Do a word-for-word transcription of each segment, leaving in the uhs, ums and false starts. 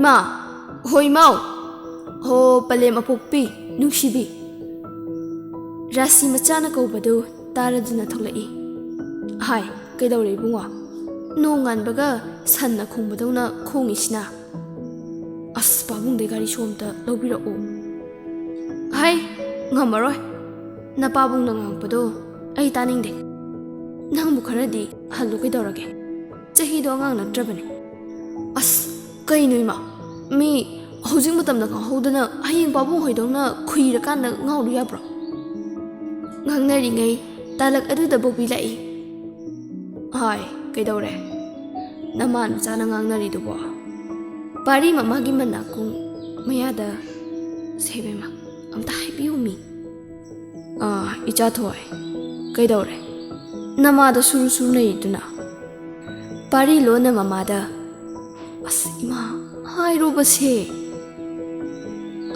ꯏꯃꯥ! ꯍꯣ ꯏꯃꯥꯎ! ꯍꯣ ꯄꯂꯦꯝ ꯑꯄꯣꯛꯄꯤ, ꯅꯨꯡꯁꯤꯕꯤ! ꯔꯥꯁꯤ ꯃꯆꯥꯅ ꯀꯧꯕꯗꯨ ꯇꯥꯔꯗꯨꯅ ꯊꯣꯛꯂꯛꯏ꯫ ꯍꯥꯏ, ꯀꯩꯗꯧꯔꯦ ꯏꯕꯨꯡꯉꯣ? ꯅꯣꯡ ꯉꯥꯟꯕꯒ ꯁꯟꯅ ꯈꯣꯡꯕꯗꯧꯅ ꯈꯣꯡꯉꯤꯁꯤꯅ? ꯑꯁ, ꯄꯥꯕꯨꯡꯗꯩ ꯒꯥꯔꯤ ꯁꯣ ꯑꯝꯇ ꯂꯧꯕꯤꯔꯛꯑꯣ꯫ ꯍꯥꯏ, ꯉꯝꯃꯔꯣꯏ꯫ ꯅꯄꯥꯕꯨꯡꯅ ꯉꯥꯡꯉꯛꯄꯗꯣ ꯑꯩ ꯇꯥꯅꯤꯡꯗꯦ꯫ ꯅꯪꯕꯨ ꯈꯔꯗꯤ ꯍꯜꯂꯨ ꯀꯩꯗꯧꯔꯒꯦ? ꯆꯍꯤꯗꯣ ꯑꯉꯥꯡ ꯅꯠꯇ꯭ꯔꯕꯅꯦ꯫ ꯑꯁ, ꯀꯩꯅꯣ ꯏꯃꯥ? ꯃꯤ ꯍꯧꯖꯤꯛ ꯃꯇꯝꯗ ꯉꯥꯎꯍꯧꯗꯅ ꯍꯌꯦꯡ ꯄꯥꯕꯨꯡ ꯍꯣꯏꯗꯧꯅ ꯈꯨꯏꯔꯀꯥꯟꯗ ꯉꯥꯎꯔꯨ ꯌꯥꯕ꯭ꯔꯣ? ꯉꯥꯡꯅꯔꯤꯉꯩ ꯇꯥꯂꯛ ꯑꯗꯨꯗ ꯕꯣꯕꯤ ꯂꯥꯛꯏ꯫ ꯍꯥꯏ, ꯀꯩꯗꯧꯔꯦ? ꯅꯃꯥ ꯅꯆꯥꯅ ꯉꯥꯡꯅꯔꯤꯗꯨꯕꯣ? ꯄꯥꯔꯤ ꯃꯃꯥꯒꯤ ꯃꯅꯥꯀꯣꯡ ꯃꯌꯥꯗ, ꯁꯦ ꯏꯕꯦꯝꯃ, ꯑꯝꯇ ꯍꯥꯏꯕꯤꯌꯨ ꯃꯤ꯫ ꯑꯥ, ꯏꯆꯥ ꯊꯣꯏ, ꯀꯩꯗꯧꯔꯦ? ꯅꯃꯥꯗ ꯁꯨꯔꯨ ꯁꯨꯔꯨ ꯅꯩꯔꯤꯗꯨꯅ? ꯄꯥꯔꯤ ꯂꯣꯟꯅ ꯃꯃꯥꯗ, ꯑꯁ, ꯏꯃꯥ, ꯍꯥꯏꯔꯣꯕꯁꯦ꯫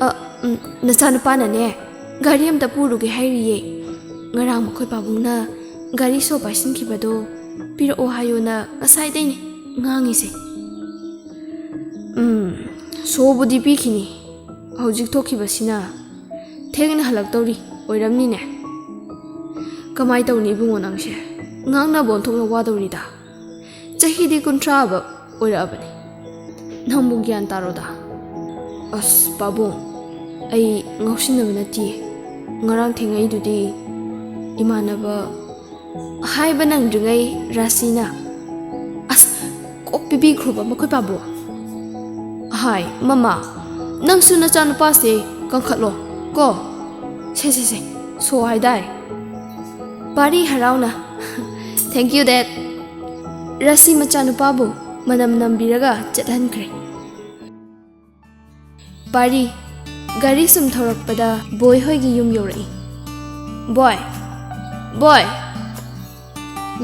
ꯑ, ꯎꯝ, ꯅꯆꯥꯅꯨꯄꯥꯅꯅꯦ, ꯒꯥꯔꯤ ꯑꯝꯇ ꯄꯨꯔꯨꯒꯦ ꯍꯥꯏꯔꯤꯌꯦ꯫ ꯉꯔꯥꯡ ꯃꯈꯣꯏ ꯄꯥꯕꯨꯡꯅ ꯒꯥꯔꯤ ꯁꯣ ꯄꯥꯏꯁꯤꯟꯈꯤꯕꯗꯣ ꯄꯤꯔꯛꯑꯣ ꯍꯥꯏꯌꯣꯅ ꯉꯁꯥꯏꯗꯩꯅꯦ ꯉꯥꯡꯉꯤꯁꯦ꯫ ꯎꯝ, ꯁꯣꯕꯨꯗꯤ ꯄꯤꯈꯤꯅꯤ꯫ ꯍꯧꯖꯤꯛ ꯊꯣꯛꯈꯤꯕꯁꯤꯅ ꯊꯦꯡꯅ ꯍꯜꯂꯛꯇꯧꯔꯤ ꯑꯣꯏꯔꯝꯅꯤꯅꯦ꯫ ꯀꯃꯥꯏ ꯇꯧꯅꯤ ꯏꯕꯨꯡꯉꯣ ꯅꯪꯁꯦ? ꯉꯥꯡꯅꯕ ꯑꯣꯟꯊꯣꯛꯅ ꯋꯥꯗꯧꯔꯤꯗ꯫ ꯆꯍꯤꯗꯤ ꯀꯨꯟꯊ꯭ꯔꯥ ꯑꯕ ꯑꯣꯏꯔꯛꯑꯕꯅꯤ꯫ ꯅꯪꯕꯨ ꯒ꯭ꯌꯥꯟ ꯇꯥꯔꯣꯗ꯫ ꯑꯁ, ꯄꯥꯕꯨꯡ, ꯑꯩ ꯉꯥꯎꯁꯤꯟꯅꯕ ꯅꯠꯇꯤꯌꯦ꯫ ꯉꯔꯥꯡ ꯊꯦꯡꯉꯛꯏꯗꯨꯗꯤ ꯏꯃꯥꯟꯅꯕ ꯍꯥꯏꯕ ꯅꯪꯗ꯭ꯔꯤꯉꯩ ꯔꯥꯁꯤꯅ, ꯑꯁ, ꯀꯣꯛ ꯄꯤꯕꯤꯈ꯭ꯔꯣꯕ ꯃꯈꯣꯏ ꯄꯥꯕꯨꯡ꯫ ꯍꯥꯏ, ꯃꯃꯥ, ꯅꯪꯁꯨ ꯅꯆꯥꯅꯨꯄꯥꯁꯦ ꯀꯟꯈꯠꯂꯣ ꯀꯣ꯫ ꯁꯦ, ꯁꯦ, ꯁꯦ, ꯁꯣ ꯍꯥꯏꯗꯥꯏ꯫ ꯄꯥꯔꯤ ꯍꯔꯥꯎꯅ, "Thank you, Dad." ꯔꯥꯁꯤ ꯃꯆꯥꯅꯨꯄꯥꯕꯨ ꯃꯅꯝ ꯅꯝꯕꯤꯔꯒ ꯆꯠꯍꯟꯈ꯭ꯔꯦ꯫ ꯄꯥꯔꯤ ꯒꯥꯔꯤ ꯁꯨꯝ ꯊꯧꯔꯛꯄꯗ ꯕꯣꯏ ꯍꯣꯏꯒꯤ ꯌꯨꯝ ꯌꯧꯔꯛꯏ꯫ "ꯕꯣꯏ, ꯕꯣꯏ,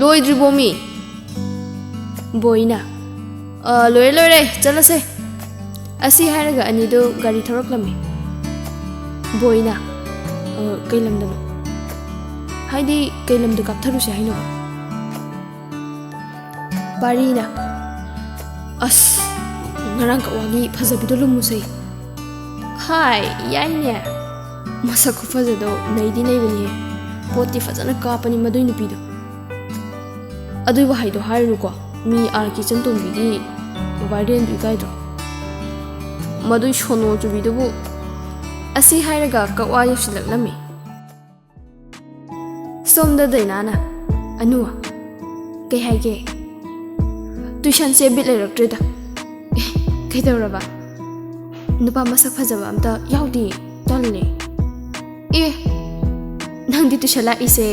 ꯂꯣꯏꯗ꯭ꯔꯤꯕꯣ ꯃꯤ?" ꯕꯣꯏꯅ, "ꯑ, ꯂꯣꯏꯔꯦ, ꯂꯣꯏꯔꯦ, ꯆꯠꯂꯁꯦ꯫" ꯑꯁꯤ ꯍꯥꯏꯔꯒ ꯑꯅꯤꯗꯨ ꯒꯥꯔꯤ ꯊꯧꯔꯛꯂꯝꯃꯤ꯫ ꯕꯣꯏꯅ, "ꯑ, ꯀꯩ ꯂꯝꯗꯅꯣ? ꯍꯥꯏꯗꯤ ꯀꯩ ꯂꯝꯗ ꯀꯥꯞꯊꯔꯨꯁꯦ ꯍꯥꯏꯅꯣ?" ꯄꯥꯔꯤꯅ, "ꯑꯁ, ꯉꯔꯥꯡ ꯀꯛꯋꯥꯒꯤ ꯐꯖꯕꯤꯗꯣ ꯂꯨꯝꯃꯨꯁꯦ꯫" "ꯍꯥꯏ, ꯌꯥꯏꯅꯦ꯫ ꯃꯁꯛ ꯈꯨꯐꯖꯗꯣ ꯅꯩꯗꯤ ꯅꯩꯕꯅꯤꯍꯦ꯫ ꯄꯣꯠꯇꯤ ꯐꯖꯅ ꯀꯥꯞꯄꯅꯤ ꯃꯗꯨꯏ ꯅꯨꯄꯤꯗꯣ꯫ ꯑꯗꯨꯏ ꯋꯥꯍꯩꯗꯣ ꯍꯥꯏꯔꯨꯅꯨꯀꯣ, ꯃꯤ ꯑꯥꯔ ꯀꯦ ꯏꯆꯟꯇꯣꯝꯕꯤꯒꯤ ꯚꯥꯏꯔꯦꯟꯗꯨ ꯏꯀꯥꯏꯗ꯭ꯔꯣ? ꯃꯗꯨꯏ ꯁꯣꯅꯣ ꯆꯨꯕꯤꯗꯨꯕꯨ꯫" ꯑꯁꯤ ꯍꯥꯏꯔꯒ ꯀꯛꯋꯥ ꯌꯧꯁꯤꯜꯂꯛꯂꯝꯃꯤ꯫ ꯁꯣꯝꯗ ꯗꯩꯅꯥꯅ, "ꯑꯅꯨ, ꯀꯩ ꯍꯥꯏꯒꯦ? ꯇꯨꯏꯁꯟꯁꯦ ꯕꯤꯠ ꯂꯩꯔꯛꯇ꯭ꯔꯦꯗ꯫" "ꯑꯦ, ꯀꯩꯗꯧꯔꯕ? ꯅꯨꯄꯥ ꯃꯁꯛ ꯐꯖꯕ ꯑꯝꯇ ꯌꯥꯎꯗꯦ, ꯇꯜꯂꯦ꯫" "ꯑꯦ, ꯅꯪꯗꯤ ꯇꯨꯏꯁꯟ ꯂꯥꯛꯏꯁꯦ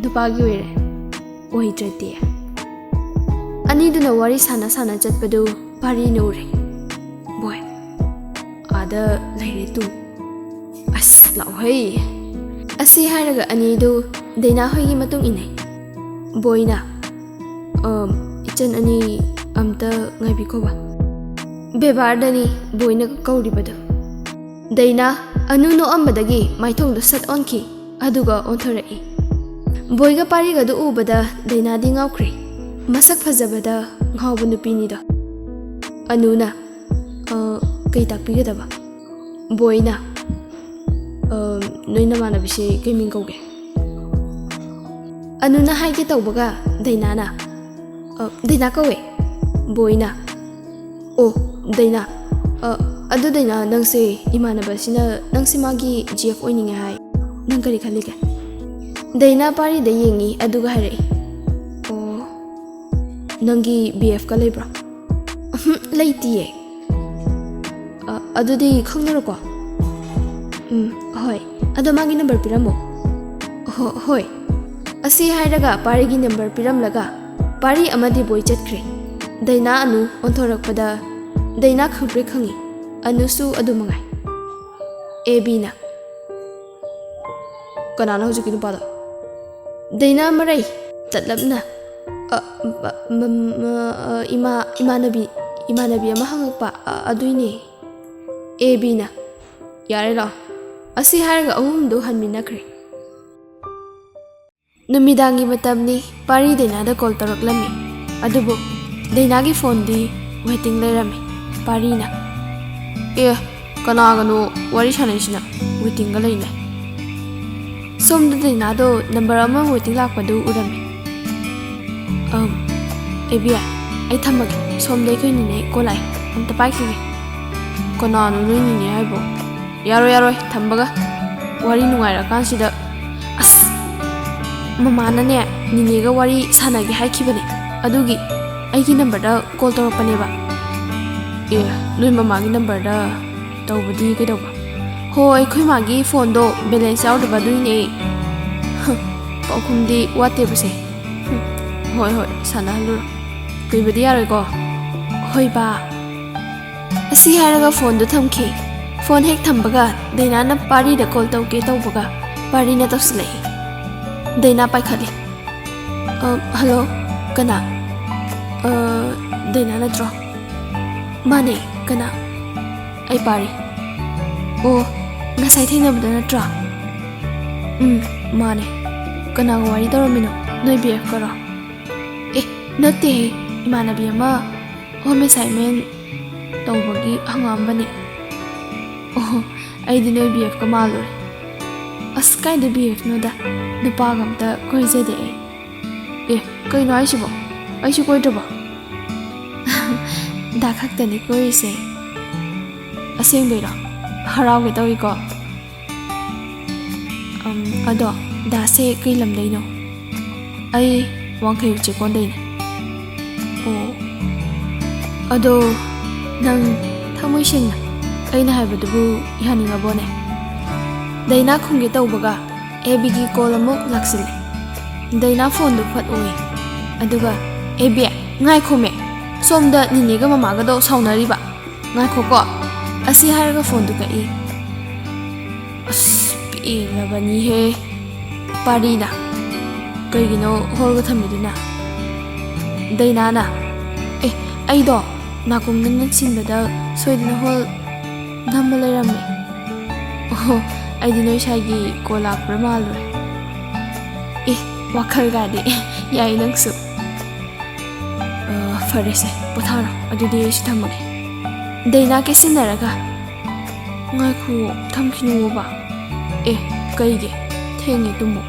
ꯅꯨꯄꯥꯒꯤ ꯑꯣꯏꯔꯦ?" "ꯑꯣꯏꯗ꯭ꯔꯗꯤ꯫" ꯑꯅꯤꯗꯨꯅ ꯋꯥꯔꯤ ꯁꯥꯟꯅ ꯁꯥꯟꯅ ꯆꯠꯄꯗꯨ ꯄꯥꯔꯤꯅ ꯎꯔꯦ꯫ "ꯕꯣꯏ, ꯑꯥꯗ ꯂꯩꯔꯦ ꯇꯨ꯫ ꯑꯁ, ꯂꯥꯛꯑꯣꯍꯩ꯫" ꯑꯁꯤ ꯍꯥꯏꯔꯒ ꯑꯅꯤꯗꯨ ꯗꯩꯅꯥ ꯍꯣꯏꯒꯤ ꯃꯇꯨꯡ ꯏꯟꯅꯩ꯫ ꯕꯣꯏꯅ, "ꯑꯝ, ꯏꯆꯟ ꯑꯅꯤ ꯑꯝꯇ ꯉꯥꯏꯕꯤꯈꯣꯕ꯫" ꯕꯦꯕꯥꯔꯗꯅꯤ ꯕꯣꯏꯅ ꯀꯧꯔꯤꯕꯗꯨ꯫ ꯗꯩꯅꯥ, ꯑꯅꯨ ꯅꯣꯛꯑꯝꯕꯗꯒꯤ ꯃꯥꯏꯊꯣꯡꯗꯣ ꯁꯠ ꯑꯣꯟꯈꯤ, ꯑꯗꯨꯒ ꯑꯣꯟꯊꯣꯔꯛꯏ꯫ ꯕꯣꯏꯒ ꯄꯥꯔꯤꯒꯗꯨ ꯎꯕꯗ ꯗꯩꯅꯥꯗꯤ ꯉꯥꯎꯈ꯭ꯔꯦ꯫ ꯃꯁꯛ ꯐꯖꯕꯗ ꯉꯥꯎꯕ ꯅꯨꯄꯤꯅꯤꯗꯣ꯫ ꯑꯅꯨꯅ, "ꯑ, ꯀꯩ ꯇꯥꯛꯄꯤꯒꯗꯕ?" ꯕꯣꯏꯅ, "ꯑ, ꯅꯣꯏ ꯅꯃꯥꯟꯅꯕꯤꯁꯦ ꯀꯩ ꯃꯤꯡ ꯀꯧꯒꯦ?" ꯑꯅꯨꯅ ꯍꯥꯏꯒꯦ ꯇꯧꯕꯒ ꯗꯩꯅꯥꯅ, "ꯑ, ꯗꯩꯅꯥ ꯀꯧꯋꯦ꯫" ꯕꯣꯏꯅ, "ꯑꯣ, ꯗꯩꯅꯥ, ꯑ, ꯑꯗꯨ ꯗꯩꯅꯥ, ꯅꯪꯁꯦ ꯏꯃꯥꯟꯅꯕꯁꯤꯅ ꯅꯪꯁꯦ ꯃꯥꯒꯤ ꯖꯤ ꯑꯦꯐ ꯑꯣꯏꯅꯤꯡꯉꯦ ꯍꯥꯏ꯫ ꯅꯪ ꯀꯔꯤ ꯈꯜꯂꯤꯒꯦ?" ꯗꯩꯅꯥ ꯄꯥꯔꯤꯗ ꯌꯦꯡꯉꯤ, ꯑꯗꯨꯒ ꯍꯥꯏꯔꯛꯏ, "ꯑꯣ, ꯅꯪꯒꯤ ꯕꯤ ꯑꯦꯐꯀ ꯂꯩꯕ꯭ꯔꯣ?" "ꯎꯝꯍꯨꯝ, ꯂꯩꯇꯤꯌꯦ꯫" "ꯑ, ꯑꯗꯨꯗꯤ ꯈꯪꯅꯔꯣꯀꯣ꯫" "ꯎꯝ, ꯍꯣꯏ꯫ ꯑꯗꯣ ꯃꯥꯒꯤ ꯅꯝꯕꯔ ꯄꯤꯔꯝꯃꯣ꯫" "ꯍꯣ-, ꯍꯣꯏ꯫" ꯑꯁꯤ ꯍꯥꯏꯔꯒ ꯄꯥꯔꯤꯒꯤ ꯅꯝꯕꯔ ꯄꯤꯔꯝꯂꯒ ꯄꯥꯔꯤ ꯑꯃꯗꯤ ꯕꯣꯏ ꯆꯠꯈ꯭ꯔꯦ꯫ ꯗꯩꯅꯥ ꯑꯅꯨ ꯑꯣꯟꯊꯣꯔꯛꯄꯗ ꯗꯩꯅꯥ ꯈꯪꯄ꯭ꯔꯦꯛ ꯈꯪꯉꯤ꯫ ꯑꯅꯨꯁꯨ ꯑꯗꯨ ꯃꯉꯥꯏ꯫ ꯑꯦ ꯕꯤꯅ, "ꯀꯅꯥꯅꯣ ꯍꯧꯖꯤꯛꯀꯤ ꯅꯨꯄꯥꯗꯣ?" ꯗꯩꯅꯥ ꯃꯔꯩ ꯆꯠꯂꯞꯅ, "ꯑ, ꯃ-, ꯃ-, ꯃ-, ꯑ, ꯏꯃꯥ-, ꯏꯃꯥꯟꯅꯕꯤ, ꯏꯃꯥꯟꯅꯕꯤ ꯑꯃ ꯍꯪꯉꯛꯄ, ꯑ, ꯑꯗꯨꯏꯅꯦ"꯫ ꯑꯦ ꯕꯤꯅ, "ꯌꯥꯔꯦ ꯂꯥꯛꯑꯣ"꯫ ꯑꯁꯤ ꯍꯥꯏꯔꯒ ꯑꯍꯨꯝꯗꯨ ꯍꯟꯃꯤꯟꯅꯈ꯭ꯔꯦ꯫ ꯅꯨꯃꯤꯗꯥꯡꯒꯤ ꯃꯇꯝꯅꯤ꯫ ꯄꯥꯔꯤ ꯗꯩꯅꯥꯗ ꯀꯣꯜ ꯇꯧꯔꯛꯂꯝꯃꯤ꯫ ꯑꯗꯨꯕꯨ ꯗꯩꯅꯥꯒꯤ ꯐꯣꯟꯗꯤ ꯋꯦꯇꯤꯡ ꯂꯩꯔꯝꯃꯤ꯫ ꯄꯥꯔꯤꯅ, "ꯑꯦ, ꯀꯅꯥꯒꯅꯣ ꯋꯥꯔꯤ ꯁꯥꯟꯅꯩꯁꯤꯅ? ꯋꯦꯇꯤꯡꯒ ꯂꯩꯅꯦ"꯫ ꯁꯣꯝꯗ ꯗꯩꯅꯥꯗꯣ ꯅꯝꯕꯔ ꯑꯃ ꯋꯦꯇꯤꯡ ꯂꯥꯛꯄꯗꯨ ꯎꯔꯝꯃꯤ꯫ "ꯑꯝ, ꯑꯦ ꯕꯤ, ꯑꯩ ꯊꯝꯃꯒꯦ꯫ ꯁꯣꯝꯗ ꯑꯩꯈꯣꯏ ꯅꯤꯅꯦ ꯀꯣꯜ ꯂꯥꯛꯑꯦ꯫ ꯑꯝꯇ ꯄꯥꯏꯈꯤꯒꯦ"꯫ "ꯀꯅꯥꯅꯣ ꯅꯣꯏ ꯅꯤꯅꯦ ꯍꯥꯏꯕꯣ?" "ꯌꯥꯔꯣꯏ, ꯌꯥꯔꯣꯏ, ꯊꯝꯕꯒ꯫ ꯋꯥꯔꯤ ꯅꯨꯡꯉꯥꯏꯔꯀꯥꯟꯁꯤꯗ"꯫ "ꯑꯁ! ꯃꯃꯥꯅꯅꯦ, ꯅꯤꯅꯦꯒ ꯋꯥꯔꯤ ꯁꯥꯟꯅꯒꯦ ꯍꯥꯏꯈꯤꯕꯅꯦ꯫ ꯑꯗꯨꯒꯤ ꯑꯩꯒꯤ ꯅꯝꯕꯔꯗ ꯀꯣꯜ ꯇꯧꯔꯛꯄꯅꯦꯕ"꯫ "ꯑꯦ, ꯅꯣꯏ ꯃꯃꯥꯒꯤ ꯅꯝꯕꯔꯗ ꯇꯧꯕꯗꯤ ꯀꯩꯗꯧꯕ?" "ꯍꯣ, ꯑꯩꯈꯣꯏ ꯃꯥꯒꯤ ꯐꯣꯟꯗꯣ ꯕꯦꯂꯦꯟꯁ ꯌꯥꯎꯗꯕ ꯑꯗꯨꯏꯅꯦ"꯫ ꯍ, ꯄꯥꯎꯈꯨꯝꯗꯤ ꯋꯥꯠꯇꯦꯕꯁꯦ꯫ ꯍꯨꯝ, "ꯍꯣꯏ, ꯍꯣꯏ, ꯁꯥꯟꯅꯍꯜꯂꯨꯔꯣ꯫ ꯀꯨꯏꯕꯗꯤ ꯌꯥꯔꯣꯏꯀꯣ"꯫ "ꯍꯣꯏ, ꯕꯥ"꯫ ꯑꯁꯤ ꯍꯥꯏꯔꯒ ꯐꯣꯟꯗꯨ ꯊꯝꯈꯤ꯫ ꯐꯣꯟ ꯍꯦꯛ ꯊꯝꯕꯒ ꯗꯩꯅꯥꯅ ꯄꯥꯔꯤꯗ ꯀꯣꯜ ꯇꯧꯒꯦ ꯇꯧꯕꯒ ꯄꯥꯔꯤꯅ ꯇꯧꯁꯤꯜꯂꯛꯏ꯫ ꯗꯩꯅꯥ ꯄꯥꯏꯈꯠꯂꯤ꯫ "ꯑ, ꯍꯜꯂꯣ, ꯀꯅꯥ? ꯑ, ꯗꯩꯅꯥ ꯅꯠꯇ꯭ꯔꯣ?" "ꯃꯥꯅꯦ, ꯀꯅꯥ?" "ꯑꯩ ꯄꯥꯔꯤ"꯫ "ꯑꯣ, ꯉꯁꯥꯏ ꯊꯦꯡꯅꯕꯗꯣ ꯅꯠꯇ꯭ꯔꯣ?" "ꯎꯝ, ꯃꯥꯅꯦ꯫ ꯀꯅꯥꯒ ꯋꯥꯔꯤ ꯇꯧꯔꯝꯃꯤꯅꯣ? ꯅꯣꯏ ꯕꯤ ꯑꯦꯐ ꯀꯔꯣ?" "ꯑꯦ, ꯅꯠꯇꯦꯍꯦ, ꯏꯃꯥꯟꯅꯕꯤ ꯑꯃ ꯍꯣꯝ ꯑꯦꯁꯥꯏꯟꯃꯦꯟ ꯇꯧꯕꯒꯤ ꯍꯪꯉꯛꯑꯝꯕꯅꯦ"꯫ "ꯑꯣ, ꯑꯩꯗꯤ ꯅꯣꯏ ꯕꯤ ꯑꯦꯐꯀ ꯃꯥꯜꯂꯨꯔꯦ"꯫ "ꯑꯁ, ꯀꯥꯏꯗ ꯕꯤ ꯑꯦꯐꯅꯣꯗ? ꯅꯨꯄꯥꯒ ꯑꯝꯇ ꯀꯣꯏꯖꯗꯦ ꯑꯩ"꯫ "ꯑꯦ, ꯀꯩꯅꯣ ꯍꯥꯏꯁꯤꯕꯣ? ꯑꯩꯁꯨ ꯀꯣꯏꯗ꯭ꯔꯕꯣ?" "ꯗꯥ ꯈꯛꯇꯅꯤ ꯀꯣꯏꯔꯤꯁꯦ"꯫ "ꯑꯁꯦꯡꯕꯩꯔꯣ? ꯍꯔꯥꯎꯒꯦ ꯇꯧꯏꯀꯣ"꯫ "ꯑꯝ, ꯑꯗꯣ ꯗꯥꯁꯦ ꯀꯩ ꯂꯝꯗꯩꯅꯣ?" "ꯑꯩ ꯋꯥꯡꯈꯩ ꯎꯆꯦꯛꯀꯣꯟꯗꯩꯅꯦ"꯫ "ꯑꯣ, ꯑꯗꯣ ꯅꯪ ꯊꯃꯣꯏ ꯁꯦꯡꯅ ꯑꯩꯅ ꯍꯥꯏꯕꯗꯨꯕꯨ ꯌꯥꯅꯤꯡꯉꯕꯣꯅꯦ?" ꯗꯩꯅꯥ ꯈꯨꯝꯒꯦ ꯇꯧꯕꯒ ꯑꯦ ꯕꯤꯒꯤ ꯀꯣꯜ ꯑꯃꯨꯛ ꯂꯥꯛꯁꯤꯜꯂꯦ꯫ ꯗꯥꯏꯅꯥ ꯐꯣꯟꯗꯨ ꯐꯠ ꯑꯣꯏ꯫ ꯑꯗꯨꯒ, "ꯑꯦ ꯕꯦ, ꯉꯥꯏꯈꯣꯃꯦ, ꯁꯣꯝꯗ ꯅꯤꯅꯦꯒ ꯃꯃꯥꯒꯗꯣ ꯁꯥꯎꯅꯔꯤꯕ꯫ ꯉꯥꯏꯈꯣꯀꯣ"꯫ ꯑꯁꯤ ꯍꯥꯏꯔꯒ ꯐꯣꯟꯗꯨ ꯀꯛꯏ꯫ ꯑꯁ, ꯄꯦꯜꯂꯕꯅꯤꯍꯦ꯫ ꯄꯥꯔꯤꯅ, "ꯀꯩꯒꯤꯅꯣ ꯍꯣꯜꯒ ꯊꯝꯃꯤꯗꯨꯅ?" ꯗꯥꯏꯅꯥꯅ, "ꯑꯦ, ꯑꯩꯗꯣ ꯅꯥꯀꯣꯡꯗ ꯅꯞꯁꯤꯟꯕꯗ ꯁꯣꯏꯗꯅ ꯍꯣꯜ ꯅꯝꯃ ꯂꯩꯔꯝꯃꯦ꯫ ꯑꯣꯍꯣ, ꯑꯩꯗꯤ ꯅꯣꯏ ꯁꯥꯏꯒꯤ ꯀꯣꯜ ꯂꯥꯛꯄ꯭ꯔꯥ ꯃꯥꯜꯂꯨꯔꯦ꯫ ꯑꯦ, ꯋꯥꯈꯜꯒꯗꯤ ꯌꯥꯏ ꯅꯪꯁꯨ꯫ ꯑ, ꯐꯔꯦꯁꯦ, ꯄꯣꯊꯥꯔꯣ꯫ ꯑꯗꯨꯗꯤ ꯑꯩꯁꯨ ꯊꯝꯃꯒꯦ"꯫ ꯗꯥꯏꯅꯥ ꯀꯦꯁꯤꯟꯅꯔꯒ, "ꯉꯥꯏꯈꯣ, ꯊꯝꯈꯤꯅꯨꯕ"꯫ "ꯑꯦ, ꯀꯩꯒꯤ? ꯊꯦꯡꯉꯦ, ꯇꯨꯝꯃꯣ"꯫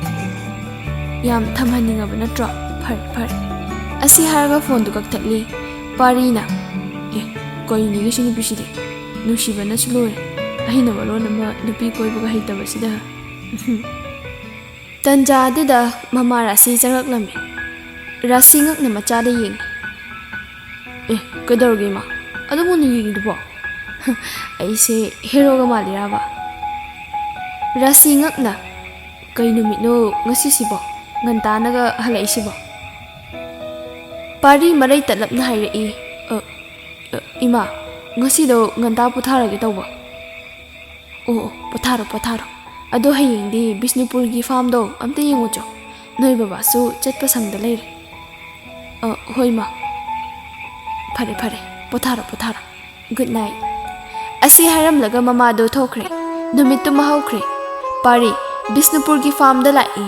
"ꯌꯥꯝ ꯊꯝꯍꯟꯅꯤꯡꯉꯕ ꯅꯠꯇ꯭ꯔꯣ? ꯐꯔꯦ, ꯐꯔꯦ"꯫ ꯑꯁꯤ ꯍꯥꯏꯔꯒ ꯐꯣꯟꯗꯨ ꯀꯛꯊꯠꯂꯤ꯫ ꯄꯥꯔꯤꯅ, "ꯑꯦ, ꯀꯩꯅꯣꯅꯦ ꯁꯤ ꯅꯨꯄꯤꯁꯤꯗꯤ? ꯅꯨꯡꯁꯤꯕꯅꯁꯨ ꯂꯣꯏꯔꯦ꯫ ꯑꯩꯅ ꯃꯔꯣꯟ ꯑꯃ ꯅꯨꯄꯤ ꯀꯣꯏꯕꯒ ꯍꯩꯇꯕꯁꯤꯗ"꯫ ꯇꯟꯖꯥ ꯑꯗꯨꯗ ꯃꯃꯥ ꯔꯥꯁꯤ ꯆꯪꯂꯛꯂꯝꯃꯤ꯫ ꯔꯥꯁꯤ ꯉꯛꯅ ꯃꯆꯥꯗ ꯌꯦꯡꯉꯤ꯫ "ꯑꯦ, ꯀꯩꯗꯧꯔꯒꯦ ꯏꯃꯥ? ꯑꯗꯨꯕꯨ ꯌꯦꯡꯉꯤꯗꯨꯕꯣ?" "ꯑꯩꯁꯦ ꯍꯦꯔꯣꯒ ꯃꯥꯜꯂꯤꯔꯕ?" ꯔꯥꯁꯤ ꯉꯛꯅ, "ꯀꯩ ꯅꯨꯃꯤꯠꯅꯣ ꯉꯁꯤꯁꯤꯕꯣ? ꯉꯟꯇꯥꯅꯒ ꯍꯜꯂꯛꯏꯁꯤꯕꯣ?" ꯄꯥꯔꯤ ꯃꯔꯩ ꯇꯠꯂꯞꯅ ꯍꯥꯏꯔꯛꯏ, "ꯑ, ꯑ, ꯏꯃꯥ, ꯉꯁꯤꯗꯣ ꯉꯟꯇꯥ ꯄꯣꯊꯥꯔꯒꯦ ꯇꯧꯕ"꯫ "ꯑꯣ, ꯑꯣ, ꯄꯣꯊꯥꯔꯣ, ꯄꯣꯊꯥꯔꯣ꯫ ꯑꯗꯣ ꯍꯌꯦꯡꯗꯤ ꯕꯤꯁꯅꯨꯄꯨꯔꯒꯤ ꯐꯥꯔꯝꯗꯣ ꯑꯝꯇ ꯌꯦꯡꯉꯨꯆꯣ꯫ ꯅꯣꯏ ꯕꯕꯥꯁꯨ ꯆꯠꯄ ꯁꯪꯗ ꯂꯩꯔꯦ"꯫ "ꯑ, ꯍꯣꯏ, ꯃꯥ꯫ ꯐꯔꯦ, ꯐꯔꯦ꯫ ꯄꯣꯊꯥꯔꯣ, ꯄꯣꯊꯥꯔꯣ꯫ Good night". ꯑꯁꯤ ꯍꯥꯏꯔꯝꯂꯒ ꯃꯃꯥꯗꯣ ꯊꯣꯛꯈ꯭ꯔꯦ꯫ ꯅꯨꯃꯤꯠꯇꯨꯃ ꯍꯧꯈ꯭ꯔꯦ꯫ ꯄꯥꯔꯤ ꯕꯤꯁꯅꯨꯄꯨꯔꯒꯤ ꯐꯥꯔꯝꯗ ꯂꯥꯛꯏ꯫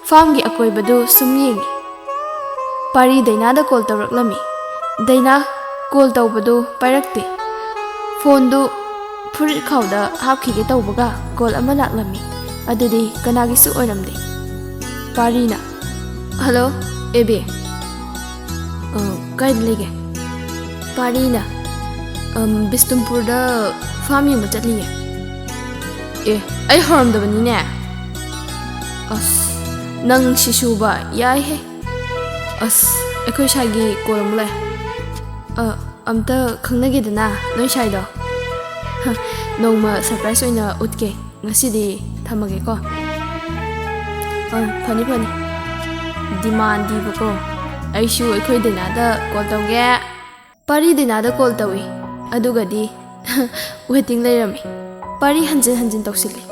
ꯐꯥꯔꯝꯒꯤ ꯑꯀꯣꯏꯕꯗꯨ ꯁꯨꯝ ꯌꯦꯡꯏ꯫ ꯄꯥꯔꯤ ꯗꯥꯏꯅꯥꯗ ꯀꯣꯜ ꯇꯧꯔꯛꯂꯝꯃꯤ꯫ ꯗꯥꯏꯅꯥ ꯀꯣꯜ ꯇꯧꯕꯗꯨ ꯄꯥꯏꯔꯛꯇꯦ꯫ ꯐꯣꯟꯗꯨ ꯐꯨꯔꯤꯠ ꯈꯥꯎꯗ ꯍꯥꯞꯈꯤꯒꯦ ꯇꯧꯕꯒ ꯀꯣꯜ ꯑꯃ ꯂꯥꯛꯂꯝꯃꯤ꯫ ꯑꯗꯨꯗꯤ ꯀꯅꯥꯒꯤꯁꯨ ꯑꯣꯏꯔꯝꯗꯦ꯫ ꯄꯥꯔꯤꯅ, "ꯍꯜꯂꯣ, ꯑꯦꯕꯦ꯫ ꯑ, ꯀꯥꯏꯗ ꯂꯩꯒꯦ?" ꯄꯥꯔꯤꯅ, "ꯑꯝ, ꯕꯤꯁꯅꯨꯄꯨꯔꯗ ꯐꯥꯔꯝ ꯌꯦꯡꯕ ꯆꯠꯂꯤꯌꯦ"꯫ "ꯑꯦ, ꯑꯩ ꯍꯧꯔꯝꯗꯕꯅꯤꯅꯦ꯫ ꯑꯁ, ꯅꯪ ꯁꯤꯁꯨꯕ ꯌꯥꯏꯍꯦ꯫ ꯑꯁ, ꯑꯩꯈꯣꯏ ꯁꯥꯏꯒꯤ ꯀꯣꯜ ꯑꯃꯨꯛ ꯂꯥꯛꯑꯦ꯫ ꯑ, ꯑꯝꯇ ꯈꯪꯅꯒꯦꯗꯅ ꯅꯣꯏ ꯁꯥꯏꯗꯣ꯫ ꯍ, ꯅꯣꯡꯃ ꯁꯔꯄ꯭ꯔꯥꯏꯖ ꯑꯣꯏꯅ ꯎꯠꯀꯦ꯫ ꯉꯁꯤꯗꯤ ꯊꯝꯃꯒꯦꯀꯣ"꯫ ꯑꯪ, ꯐꯅꯤ, ꯐꯅꯤ꯫ ꯗꯤꯃꯥꯟꯗꯤꯕꯀꯣ꯫ ꯑꯩꯁꯨ ꯑꯩꯈꯣꯏ ꯗꯥꯏꯅꯥꯗ ꯀꯣꯜ ꯇꯧꯒꯦ꯫ ꯄꯥꯔꯤ ꯗꯥꯏꯅꯥꯗ ꯀꯣꯜ ꯇꯧꯏ꯫ ꯑꯗꯨꯒꯗꯤ ꯋꯦꯇꯤꯡ ꯂꯩꯔꯝꯃꯤ꯫ ꯄꯥꯔꯤ ꯍꯟꯖꯤꯟ ꯍꯟꯖꯤꯟ ꯇꯧꯁꯤꯜꯂꯤ꯫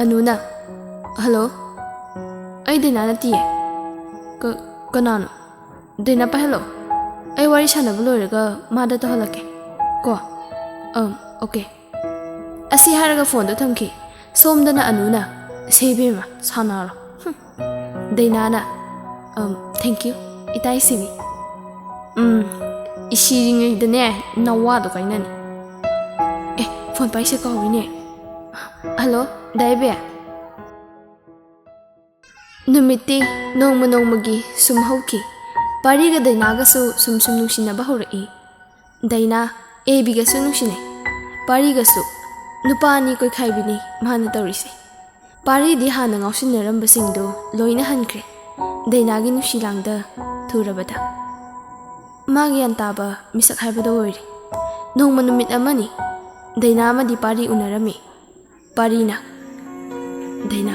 ꯑꯅꯨꯅ, "ꯍꯜꯂꯣ? ꯑꯩ ꯗꯥꯏꯅꯥ ꯅꯠꯇꯤꯌꯦ꯫ ꯀ-, ꯀꯅꯥꯅꯣ? ꯗꯥꯏꯅꯥ ꯄꯥꯏꯍꯜꯂꯣ꯫ ꯑꯩ ꯋꯥꯔꯤ ꯁꯥꯟꯅꯕ ꯂꯣꯏꯔꯒ ꯃꯥꯗ ꯇꯧꯍꯜꯂꯛꯀꯦ꯫ ꯀꯣ? ꯑꯪ, ꯑꯣꯀꯦ꯫" ꯑꯁꯤ ꯍꯥꯏꯔꯒ ꯐꯣꯟꯗꯣ ꯊꯝꯈꯤ꯫ ꯁꯣꯝꯗꯅ ꯑꯅꯨꯅ, "ꯁꯦ ꯏꯕꯦꯝꯃ, ꯁꯥꯟꯅꯔꯣ꯫" ꯍꯨꯝ꯫ ꯗꯥꯏꯅꯥꯅ, "ꯑꯝ, thank you, ꯏꯇꯥꯏ ꯁꯤꯕꯤ꯫ ꯎꯝ, ꯏꯁꯤꯔꯤꯉꯩꯗꯅꯦ, ꯅꯋꯥꯗꯣ ꯀꯥꯏꯅꯅꯤ꯫ ꯑꯦ, ꯐꯣꯟ ꯄꯥꯏꯁꯦ ꯀꯥꯎꯏꯅꯦ꯫ ꯍꯜꯂꯣ, ꯗꯥꯏꯕꯦ?" ꯅꯨꯃꯤꯠꯇꯤ ꯅꯣꯡꯃ ꯅꯣꯡꯃꯒꯤ ꯁꯨꯝ ꯍꯧꯈꯤ꯫ ꯄꯥꯔꯤꯒ ꯗꯥꯏꯅꯥꯒꯁꯨ ꯁꯨꯝ ꯁꯨꯝ ꯅꯨꯡꯁꯤꯅꯕ ꯍꯧꯔꯛꯏ꯫ ꯗꯥꯏꯅꯥ ꯑꯦ ꯕꯤꯒꯁꯨ ꯅꯨꯡꯁꯤꯅꯩ꯫ ꯄꯥꯔꯤꯒꯁꯨ꯫ ꯅꯨꯄꯥ ꯑꯅꯤ ꯀꯣꯏꯈꯥꯏꯕꯤꯅꯤ ꯃꯥꯅ ꯇꯧꯔꯤꯁꯦ꯫ ꯄꯥꯔꯤꯗꯤ ꯍꯥꯟꯅ ꯉꯥꯎꯁꯤꯟꯅꯔꯝꯕꯁꯤꯡꯗꯨ ꯂꯣꯏꯅ ꯍꯟꯈ꯭ꯔꯦ꯫ ꯗꯥꯏꯅꯥꯒꯤ ꯅꯨꯡꯁꯤ ꯂꯥꯡꯗ ꯊꯨꯔꯕꯗ꯫ ꯃꯥ ꯒ꯭ꯌꯥꯟ ꯇꯥꯕ ꯃꯤꯁꯛ ꯍꯥꯏꯕꯗꯣ ꯑꯣꯏꯔꯦ꯫ ꯅꯣꯡꯃ ꯅꯨꯃꯤꯠ ꯑꯃꯅꯤ ꯗꯥꯏꯅꯥ ꯑꯃꯗꯤ ꯄꯥꯔꯤ ꯎꯅꯔꯝꯃꯤ꯫ ꯄꯥꯔꯤꯅ, "ꯗꯥꯏꯅꯥ,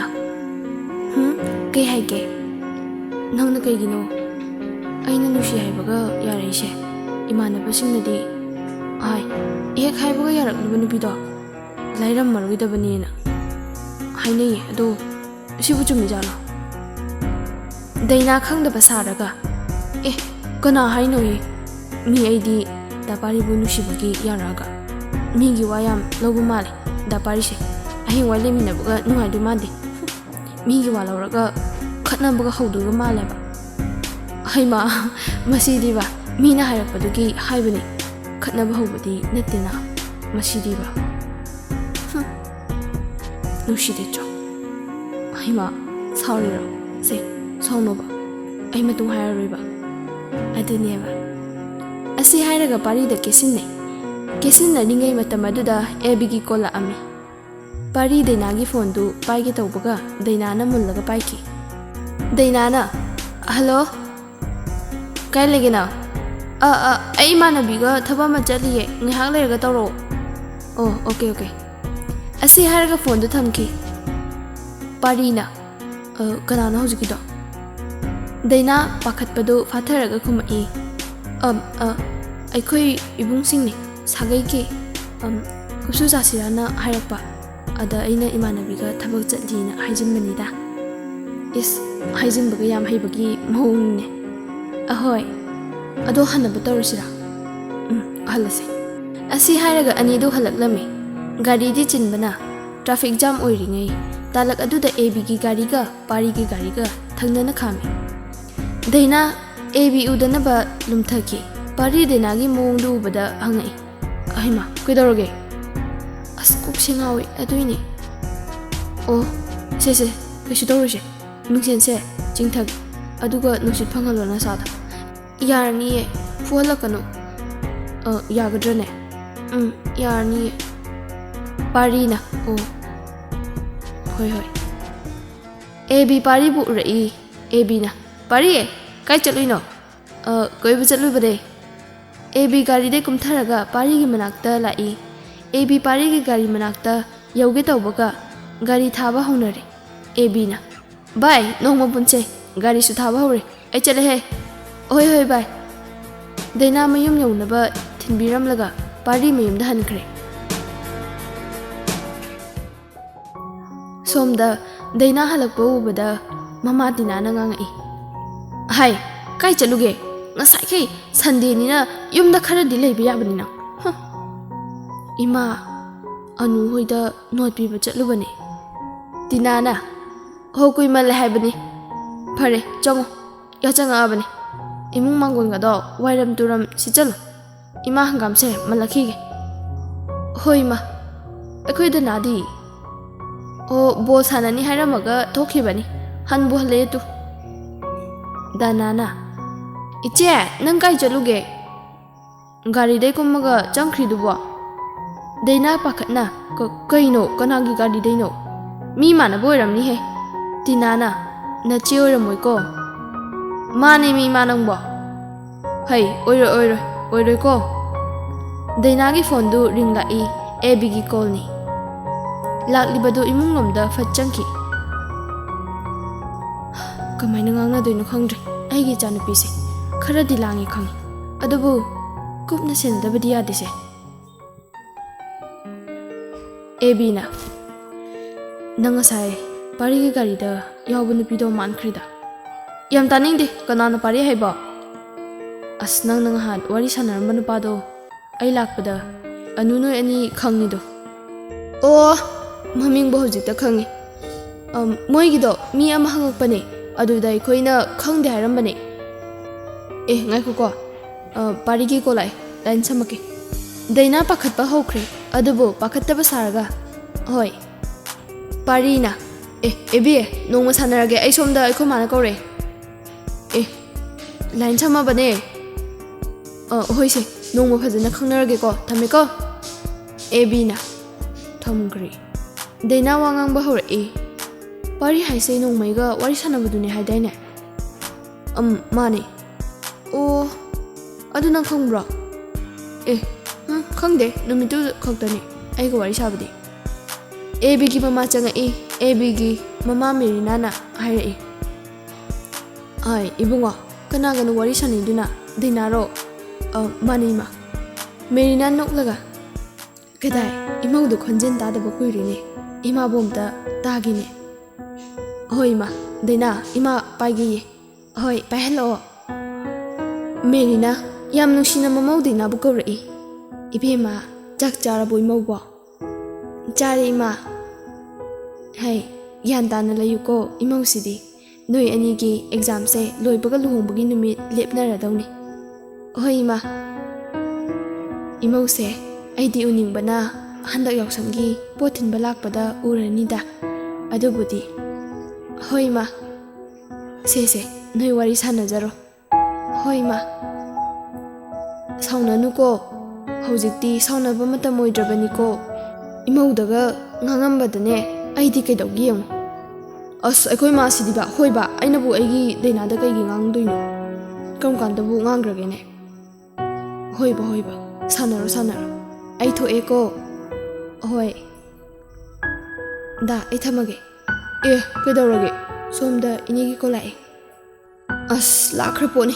ꯍꯨꯝ, ꯀꯩ ꯍꯥꯏꯒꯦ? ꯅꯪꯅ ꯀꯩꯒꯤꯅꯣ ꯑꯩꯅ ꯅꯨꯡꯁꯤ ꯍꯥꯏꯕꯒ ꯌꯥꯔꯛꯏꯁꯦ? ꯏꯃꯥꯟꯅꯕꯁꯤꯡꯅꯗꯤ ꯍꯥꯏ, ꯍꯦꯛ ꯍꯥꯏꯕꯒ ꯌꯥꯔꯛꯂꯤꯕ ꯅꯨꯄꯤꯗꯣ ꯂꯥꯏꯔꯝꯃꯔꯣꯏꯗꯕꯅꯦꯅ ꯍꯥꯏꯅꯩꯌꯦ꯫ ꯑꯗꯣ ꯁꯤꯕꯨ ꯆꯨꯝꯃꯤꯖꯥꯠꯂꯣ?" ꯗꯥꯏꯅꯥ ꯈꯪꯗꯕ ꯁꯥꯔꯒ, "ꯑꯦ, ꯀꯅꯥ ꯍꯥꯏꯅꯣꯍꯦ? ꯃꯤ ꯑꯩꯗꯤ ꯗꯥ ꯄꯥꯔꯤꯕꯨ ꯅꯨꯡꯁꯤꯕꯒꯤ ꯌꯥꯔꯛꯑꯒ ꯃꯤꯒꯤ ꯋꯥ ꯌꯥꯝ ꯂꯧꯕ ꯃꯥꯜꯂꯦ꯫ ꯗꯥ ꯄꯥꯔꯤꯁꯦ ꯍꯌꯦꯡꯋꯥꯏ ꯂꯩꯃꯤꯟꯅꯕꯒ ꯅꯨꯡꯉꯥꯏꯗꯣꯏ ꯃꯥꯟꯗꯦ꯫ ꯃꯤꯒꯤ ꯋꯥ ꯂꯧꯔꯒ ꯈꯠꯅꯕꯒ ꯍꯧꯗꯣꯏꯕ ꯃꯥꯜꯂꯦꯕ꯫ ꯍꯩꯃꯥ, ꯃꯁꯤꯗꯤꯕ ꯃꯤꯅ ꯍꯥꯏꯔꯛꯄꯗꯨꯒꯤ ꯍꯥꯏꯕꯅꯦ꯫ ꯈꯠꯅꯕ ꯍꯧꯕꯗꯤ ꯅꯠꯇꯦꯅ꯫ ꯃꯁꯤꯗꯤꯕ꯫ ꯍꯨꯝ꯫ ꯅꯨꯡꯁꯤꯗꯦ ꯆꯣ꯫ ꯍꯩꯃꯥ, ꯁꯥꯎꯔꯤꯔꯣ? ꯁꯦ, ꯁꯥꯎꯅꯣꯕ꯫ ꯑꯩ ꯃꯇꯨꯡ ꯍꯥꯏꯔꯔꯣꯏꯕ꯫ ꯑꯗꯨꯅꯦꯕ꯫" ꯑꯁꯤ ꯍꯥꯏꯔꯒ ꯄꯥꯔꯤꯗ ꯀꯦꯁꯤꯟꯅꯩ꯫ ꯀꯦꯁꯤꯟꯅꯔꯤꯉꯩ ꯃꯇꯝ ꯑꯗꯨꯗ ꯑꯦ ꯕꯤꯒꯤ ꯀꯣꯜ ꯂꯥꯛꯑꯝꯃꯤ꯫ ꯄꯥꯔꯤ ꯗꯥꯏꯅꯥꯒꯤ ꯐꯣꯟꯗꯨ ꯄꯥꯏꯒꯦ ꯇꯧꯕꯒ ꯗꯥꯏꯅꯥꯅ ꯃꯨꯜꯂꯒ ꯄꯥꯏꯈꯤ꯫ ꯗꯥꯏꯅꯥꯅ, "ꯍꯜꯂꯣ? ꯀꯥꯏ ꯂꯩꯒꯦ ꯅꯪ? ꯑ, ꯑ, ꯑꯩ ꯏꯃꯥꯟꯅꯕꯤꯒ ꯊꯕꯛ ꯑꯃ ꯆꯠꯂꯤꯌꯦ, ꯉꯥꯏꯍꯥꯛ ꯂꯩꯔꯒ ꯇꯧꯔꯛꯑꯣ꯫" "ꯑꯣ, ꯑꯣꯀꯦ, ꯑꯣꯀꯦ꯫" ꯑꯁꯤ ꯍꯥꯏꯔꯒ ꯐꯣꯟꯗꯨ ꯊꯝꯈꯤ꯫ ꯄꯥꯔꯤꯅ, "ꯑ, ꯀꯅꯥꯅꯣ ꯍꯧꯖꯤꯛꯀꯤꯗꯣ?" ꯗꯩꯅꯥ ꯄꯥꯈꯠꯄꯗꯨ ꯐꯥꯊꯔꯒ ꯈꯨꯝꯃꯛꯏ, "ꯑꯝ, ꯑ, ꯑꯩꯈꯣꯏ ꯏꯕꯨꯡꯁꯤꯡꯅꯤ, ꯁꯥꯒꯩꯒꯤ, ꯑꯝ, ꯀꯨꯞꯁꯨ ꯆꯥꯁꯤꯔꯥꯅ ꯍꯥꯏꯔꯛꯄ꯫ ꯑꯗ ꯑꯩꯅ ꯏꯃꯥꯟꯅꯕꯤꯒ ꯊꯕꯛ ꯆꯠꯂꯤꯅ ꯍꯥꯏꯖꯤꯟꯕꯅꯤꯗ꯫" ꯏꯁ, ꯍꯥꯏꯖꯤꯟꯕꯒ ꯌꯥꯝ ꯍꯩꯕꯒꯤ ꯃꯑꯣꯡꯅꯦ꯫ "ꯑꯍꯣꯏ, ꯑꯗꯣ ꯍꯟꯅꯕ ꯇꯧꯔꯁꯤꯔꯥ?" "ꯎꯝ, ꯍꯜꯂꯁꯦ꯫" ꯑꯁꯤ ꯍꯥꯏꯔꯒ ꯑꯅꯤꯗꯨ ꯍꯜꯂꯛꯂꯝꯃꯤ꯫ ꯒꯥꯔꯤꯗꯤ ꯆꯤꯟꯕꯅ traffic jam ꯑꯣꯏꯔꯤꯉꯩ ꯇꯥꯂꯛ ꯑꯗꯨꯗ ꯑꯦ ꯕꯤꯒꯤ ꯒꯥꯔꯤꯒ ꯄꯥꯔꯤꯒꯤ ꯒꯥꯔꯤꯒ ꯊꯪꯅꯅ ꯈꯥꯝꯃꯤ꯫ ꯗꯩꯅꯥ ꯑꯦ ꯕꯤ ꯎꯗꯅꯕ ꯂꯨꯝꯊꯈꯤ꯫ ꯄꯥꯔꯤ ꯗꯩꯅꯥꯒꯤ ꯃꯑꯣꯡꯗꯨ ꯎꯕꯗ ꯍꯪꯉꯛꯏ, "ꯑꯍꯩꯃꯥ, ꯀꯩꯗꯧꯔꯒꯦ?" "ꯑꯁ, ꯀꯣꯛꯁꯦ ꯉꯥꯎꯏ, ꯑꯗꯨꯏꯅꯦ꯫" "ꯑꯣ, ꯁꯦ, ꯁꯦ, ꯀꯩꯁꯨ ꯇꯧꯔꯣꯏꯁꯦ꯫ ꯃꯤꯡꯁꯦꯟꯁꯦ ꯆꯤꯡꯊꯒꯦ, ꯑꯗꯨꯒ ꯅꯨꯡꯁꯤꯠ ꯐꯪꯍꯜꯂꯣ ꯅꯁꯥꯗ꯫" "ꯌꯥꯔꯅꯤꯌꯦ, ꯐꯨꯍꯜꯂꯛꯀꯅꯨ꯫" "ꯑ, ꯌꯥꯒꯗ꯭ꯔꯅꯦ?" "ꯎꯝ, ꯌꯥꯔꯅꯤꯌꯦ꯫" ꯄꯥꯔꯤꯅ, "ꯑꯣ, ꯍꯣꯏ, ꯍꯣꯏ꯫" ꯑꯦ ꯕꯤ ꯄꯥꯔꯤꯕꯨ ꯎꯔꯛꯏ꯫ ꯑꯦ ꯕꯤꯅ, "ꯄꯥꯔꯤ, ꯀꯥꯏ ꯆꯠꯂꯨꯏꯅꯣ?" "ꯑ, ꯀꯣꯏꯕ ꯆꯠꯂꯨꯕꯅꯦ꯫" ꯑꯦ ꯕꯤ ꯒꯥꯔꯤꯗꯩ ꯀꯨꯝꯊꯔꯒ ꯄꯥꯔꯤꯒꯤ ꯃꯅꯥꯛꯇ ꯂꯥꯛꯏ꯫ ꯑꯦ ꯕꯤ ꯄꯥꯔꯤꯒꯤ ꯒꯥꯔꯤ ꯃꯅꯥꯛꯇ ꯌꯧꯒꯦ ꯇꯧꯕꯒ ꯒꯥꯔꯤ ꯊꯥꯕ ꯍꯧꯅꯔꯦ꯫ ꯑꯦ ꯕꯤꯅ, "ꯚꯥꯏ, ꯅꯣꯡꯃ ꯄꯨꯟꯁꯦ, ꯒꯥꯔꯤꯁꯨ ꯊꯥꯕ ꯍꯧꯔꯦ, ꯑꯩ ꯆꯠꯂꯦꯍꯦ꯫" "ꯍꯣꯏ, ꯍꯣꯏ, ꯚꯥꯏ꯫" ꯗꯩꯅꯥ ꯃꯌꯨꯝ ꯌꯧꯅꯕ ꯊꯤꯟꯕꯤꯔꯝꯂꯒ ꯄꯥꯔꯤ ꯃꯌꯨꯝꯗ ꯍꯟꯈ꯭ꯔꯦ꯫ ꯁꯣꯝꯗ ꯗꯩꯅꯥ ꯍꯜꯂꯛꯄ ꯎꯕꯗ ꯃꯃꯥ ꯇꯤꯅꯥꯅ ꯉꯥꯡꯉꯛꯏ, "ꯍꯥꯏ, ꯀꯥꯏ ꯆꯠꯂꯨꯒꯦ? ꯉꯁꯥꯏꯈꯩ ꯁꯟꯗꯦꯅꯤꯅ ꯌꯨꯝꯗ ꯈꯔꯗꯤ ꯂꯩꯕ ꯌꯥꯕꯅꯤ ꯅꯪ꯫" ꯍꯨꯝ꯫ "ꯏꯃꯥ, ꯑꯅꯨ ꯍꯣꯏꯗ ꯅꯣꯠ ꯄꯤꯕ ꯆꯠꯂꯨꯕꯅꯦ꯫" ꯇꯤꯅꯥꯅ, "ꯍꯣ, ꯀꯨꯏꯃꯜꯂꯦ ꯍꯥꯏꯕꯅꯤ꯫ ꯐꯔꯦ, ꯆꯪꯉꯣ, ꯌꯥꯆꯪꯉꯛꯑꯕꯅꯤ꯫ ꯏꯃꯨꯡ ꯃꯥꯡꯒꯣꯟꯒꯗꯣ ꯋꯥꯏꯔꯝ ꯇꯨꯔꯝ ꯁꯤꯠꯆꯜꯂꯨ꯫ ꯏꯃꯥ ꯍꯪꯒꯥꯝꯁꯦ ꯃꯜꯂꯛꯈꯤꯒꯦ꯫" "ꯍꯣꯏ, ꯏꯃꯥ꯫ ꯑꯩꯈꯣꯏ ꯗꯅꯥꯗꯤ?" "ꯑꯣ, ꯕꯣꯜ ꯁꯥꯟꯅꯅꯤ ꯍꯥꯏꯔꯝꯃꯒ ꯊꯣꯛꯈꯤꯕꯅꯤ꯫ ꯍꯟꯕꯨ ꯍꯜꯂꯛꯑꯦ ꯇꯨ꯫" ꯗꯅꯥꯅ, "ꯏꯆꯦ, ꯅꯪ ꯀꯥꯏ ꯆꯠꯂꯨꯒꯦ? ꯒꯥꯔꯤꯗꯩ ꯀꯨꯝꯃꯒ ꯆꯪꯈ꯭ꯔꯤꯗꯨꯕꯣ?" ꯗꯩꯅꯥ ꯄꯥꯈꯠꯅ, "ꯀ-, ꯀꯩꯅꯣ? ꯀꯅꯥꯒꯤ ꯒꯥꯔꯤꯗꯩꯅꯣ? ꯃꯤ ꯃꯥꯟꯅꯕ ꯑꯣꯏꯔꯝꯅꯤꯍꯦ꯫" ꯇꯤꯅꯥꯅ, "ꯅꯆꯦ ꯑꯣꯏꯔꯝꯃꯣꯏꯀꯣ?" "ꯃꯥꯅꯦ ꯃꯤ ꯏꯃꯥ ꯅꯪꯕꯣ꯫ ꯍꯩ, ꯑꯣꯏꯔꯣꯏ, ꯑꯣꯏꯔꯣꯏ, ꯑꯣꯏꯔꯣꯏꯀꯣ꯫" ꯗꯩꯅꯥꯒꯤ ꯐꯣꯟꯗꯨ ꯔꯤꯡ ꯂꯥꯛꯏ꯫ ꯑꯦ ꯕꯤꯒꯤ ꯀꯣꯜꯅꯤ꯫ ꯂꯥꯛꯂꯤꯕꯗꯨ ꯏꯃꯨꯡꯂꯣꯝꯗ ꯐꯠ ꯆꯪꯈꯤ꯫ ꯀꯃꯥꯏꯅ ꯉꯥꯡꯅꯗꯣꯏꯅꯣ ꯈꯪꯗ꯭ꯔꯦ꯫ ꯑꯩꯒꯤ ꯏꯆꯥꯅꯨꯄꯤꯁꯦ ꯈꯔꯗꯤ ꯂꯥꯡꯉꯤ ꯈꯪꯉꯤ, ꯑꯗꯨꯕꯨ ꯀꯨꯞꯅ ꯁꯦꯟꯅꯗꯕꯗꯤ ꯌꯥꯗꯦꯁꯦ꯫ ꯑꯦ ꯕꯤꯅ, "ꯅꯪ ꯉꯁꯥꯏ ꯄꯥꯔꯤꯒꯤ ꯒꯥꯔꯤꯗ ꯌꯥꯎꯕ ꯅꯨꯄꯤꯗꯣ ꯃꯥꯟꯈ꯭ꯔꯦꯗ꯫" "ꯌꯥꯝ ꯇꯥꯅꯤꯡꯗꯦ, ꯀꯅꯥꯅ ꯄꯥꯔꯤ ꯍꯥꯏꯕ?" "ꯑꯁ, ꯅꯪꯅ ꯉꯍꯥꯟ ꯋꯥꯔꯤ ꯁꯥꯟꯅꯔꯝꯕ ꯅꯨꯄꯥꯗꯣ, ꯑꯩ ꯂꯥꯛꯄꯗ ꯑꯅꯨ ꯅꯣꯏ ꯑꯅꯤ ꯈꯪꯉꯤꯗꯣ꯫" "ꯑꯣ, ꯃꯃꯤꯡꯕꯨ ꯍꯧꯖꯤꯛꯇ ꯈꯪꯉꯤ꯫ ꯑꯝ, ꯃꯣꯏꯒꯤꯗꯣ ꯃꯤ ꯑꯃ ꯍꯪꯉꯛꯄꯅꯦ, ꯑꯗꯨꯗ ꯑꯩꯈꯣꯏꯅ ꯈꯪꯗꯦ ꯍꯥꯏꯔꯝꯕꯅꯦ꯫" "ꯑꯦ, ꯉꯥꯏꯈꯣꯀꯣ, ꯑ, ꯄꯥꯔꯤꯒꯤ ꯀꯣꯜ ꯂꯥꯛꯑꯦ, ꯂꯥꯏꯟ ꯁꯝꯃꯛꯀꯦ꯫" ꯗꯩꯅꯥ ꯄꯥꯈꯠꯄ ꯍꯧꯈ꯭ꯔꯦ, ꯑꯗꯨꯕꯨ ꯄꯥꯈꯠꯇꯕ ꯁꯥꯔꯒ, "ꯍꯣꯏ꯫" ꯄꯥꯔꯤꯅ, "ꯑꯦ, ꯑꯦꯕꯤ, ꯅꯣꯡꯃ ꯁꯥꯟꯅꯔꯒꯦ, ꯑꯩ ꯁꯣꯝꯗ ꯑꯩꯈꯣꯏ ꯃꯥꯅ ꯀꯧꯔꯛꯑꯦ꯫" "ꯑꯦ, ꯂꯥꯏꯟ ꯁꯝꯃꯕꯅꯦ꯫" "ꯑ, ꯍꯣꯏꯁꯦ, ꯅꯣꯡꯃ ꯐꯖꯅ ꯈꯪꯅꯔꯒꯦꯀꯣ, ꯊꯝꯃꯦꯀꯣ꯫" ꯑꯦꯕꯤꯅ ꯊꯝꯈ꯭ꯔꯦ꯫ ꯗꯩꯅꯥ ꯋꯥ ꯉꯥꯡꯕ ꯍꯧꯔꯛꯏ꯫ "ꯄꯥꯔꯤ ꯍꯥꯏꯁꯦ ꯅꯣꯡꯃꯩꯒ ꯋꯥꯔꯤ ꯁꯥꯟꯅꯕꯗꯨꯅꯦ ꯍꯥꯏꯗꯥꯏꯅꯦ?" "ꯑꯝ, ꯃꯥꯅꯦ꯫" "ꯑꯣ, ꯑꯗꯨ ꯅꯪ ꯈꯪꯕ꯭ꯔꯣ?" "ꯑꯦ, ꯎꯝ, ꯈꯪꯗꯦ, ꯅꯨꯃꯤꯠꯇꯨ ꯈꯛꯇꯅꯦ ꯑꯩꯒ ꯋꯥꯔꯤ ꯁꯥꯕꯗꯤ꯫" ꯑꯦ ꯕꯤꯒꯤ ꯃꯃꯥ ꯆꯪꯉꯛꯏ꯫ ꯑꯦ ꯕꯤꯒꯤ ꯃꯃꯥ ꯃꯦꯔꯤꯅꯥꯅ ꯍꯥꯏꯔꯛꯏ, "ꯑꯥꯏ, ꯏꯕꯨꯡꯉꯣ, ꯀꯅꯥꯒꯅꯣ ꯋꯥꯔꯤ ꯁꯥꯟꯅꯩꯗꯨꯅ? ꯗꯩꯅꯥꯔꯣ?" "ꯑ, ꯃꯥꯅꯦ, ꯏꯃꯥ꯫" ꯃꯦꯔꯤꯅꯥ ꯅꯣꯛꯂꯒ, "ꯀꯗꯥꯏ, ꯏꯃꯧꯗꯣ ꯈꯣꯟꯖꯦꯜ ꯇꯥꯗꯕ ꯀꯨꯏꯔꯦꯅꯦ, ꯏꯃꯥꯕꯨ ꯑꯝꯇ ꯇꯥꯒꯦꯅꯦ꯫" "ꯍꯣꯏ, ꯏꯃꯥ, ꯗꯩꯅꯥ, ꯏꯃꯥ ꯄꯥꯏꯒꯦꯌꯦ꯫" "ꯍꯣꯏ, ꯄꯥꯏꯍꯜꯂꯛꯑꯣ꯫" ꯃꯦꯔꯤꯅꯥ ꯌꯥꯝ ꯅꯨꯡꯁꯤꯅ ꯃꯃꯧ ꯗꯩꯅꯥꯕꯨ ꯀꯧꯔꯛꯏ꯫ "ꯏꯕꯦꯝꯃ, ꯆꯥꯛ ꯆꯥꯔꯕꯣ ꯏꯃꯧꯕꯣ?" "ꯆꯥꯔꯦ, ꯏꯃꯥ꯫" "ꯍꯩ, ꯒ꯭ꯌꯥꯟ ꯇꯥꯅ ꯂꯩꯌꯨꯀꯣ, ꯏꯃꯧꯁꯤꯗꯤ꯫ ꯅꯣꯏ ꯑꯅꯤꯒꯤ ꯑꯦꯛꯖꯥꯝꯁꯦ ꯂꯣꯏꯕꯒ ꯂꯨꯍꯣꯡꯕꯒꯤ ꯅꯨꯃꯤꯠ ꯂꯦꯞꯅꯔꯗꯧꯅꯤ꯫" "ꯍꯣꯏ, ꯏꯃꯥ꯫" "ꯏꯃꯧꯁꯦ ꯑꯩꯗꯤ ꯎꯅꯤꯡꯕꯅ ꯍꯟꯗꯛ ꯌꯥꯎꯁꯪꯒꯤ ꯄꯣꯠ ꯊꯤꯟꯕ ꯂꯥꯛꯄꯗ ꯎꯔꯅꯤꯗ, ꯑꯗꯨꯕꯨꯗꯤ꯫" "ꯍꯣꯏ, ꯏꯃꯥ꯫ ꯁꯦ, ꯁꯦ, ꯅꯣꯏ ꯋꯥꯔꯤ ꯁꯥꯟꯅꯖꯔꯣ꯫" "ꯍꯣꯏ, ꯏꯃꯥ꯫" "ꯁꯥꯎꯅꯅꯨꯀꯣ, ꯍꯧꯖꯤꯛꯇꯤ ꯁꯥꯎꯅꯕ ꯃꯇꯝ ꯑꯣꯏꯗ꯭ꯔꯕꯅꯤꯀꯣ꯫ ꯏꯃꯧꯗꯒ ꯉꯥꯡꯉꯝꯕꯗꯅꯦ ꯑꯩꯗꯤ ꯀꯩꯗꯧꯒꯦ ꯌꯦꯡꯉꯨ꯫" "ꯑꯁ, ꯑꯩꯈꯣꯏ ꯃꯥꯁꯤꯗꯤꯕ, ꯍꯣꯏꯕ, ꯑꯩꯅꯕꯨ ꯑꯩꯒꯤ ꯗꯩꯅꯥꯗ ꯀꯩꯒꯤ ꯉꯥꯡꯗꯣꯏꯅꯣ? ꯀꯔꯝ ꯀꯥꯟꯗꯕꯨ ꯉꯥꯡꯈ꯭ꯔꯒꯦꯅꯦ?" "ꯍꯣꯏꯕ, ꯍꯣꯏꯕ, ꯁꯥꯟꯅꯔꯣ, ꯁꯥꯟꯅꯔꯣ꯫ ꯑꯩ ꯊꯣꯛꯑꯦꯀꯣ꯫" "ꯍꯣꯏ꯫ ꯗꯥ, ꯑꯩ ꯊꯝꯃꯒꯦ꯫" "ꯑꯦ, ꯀꯩꯗꯧꯔꯒꯦ?" ꯁꯣꯝꯗ ꯏꯅꯦꯒꯤ ꯀꯣꯜ ꯂꯥꯛꯑꯦ꯫ ꯑꯁ, ꯂꯥꯛꯈ꯭ꯔ ꯄꯣꯠꯅꯤ꯫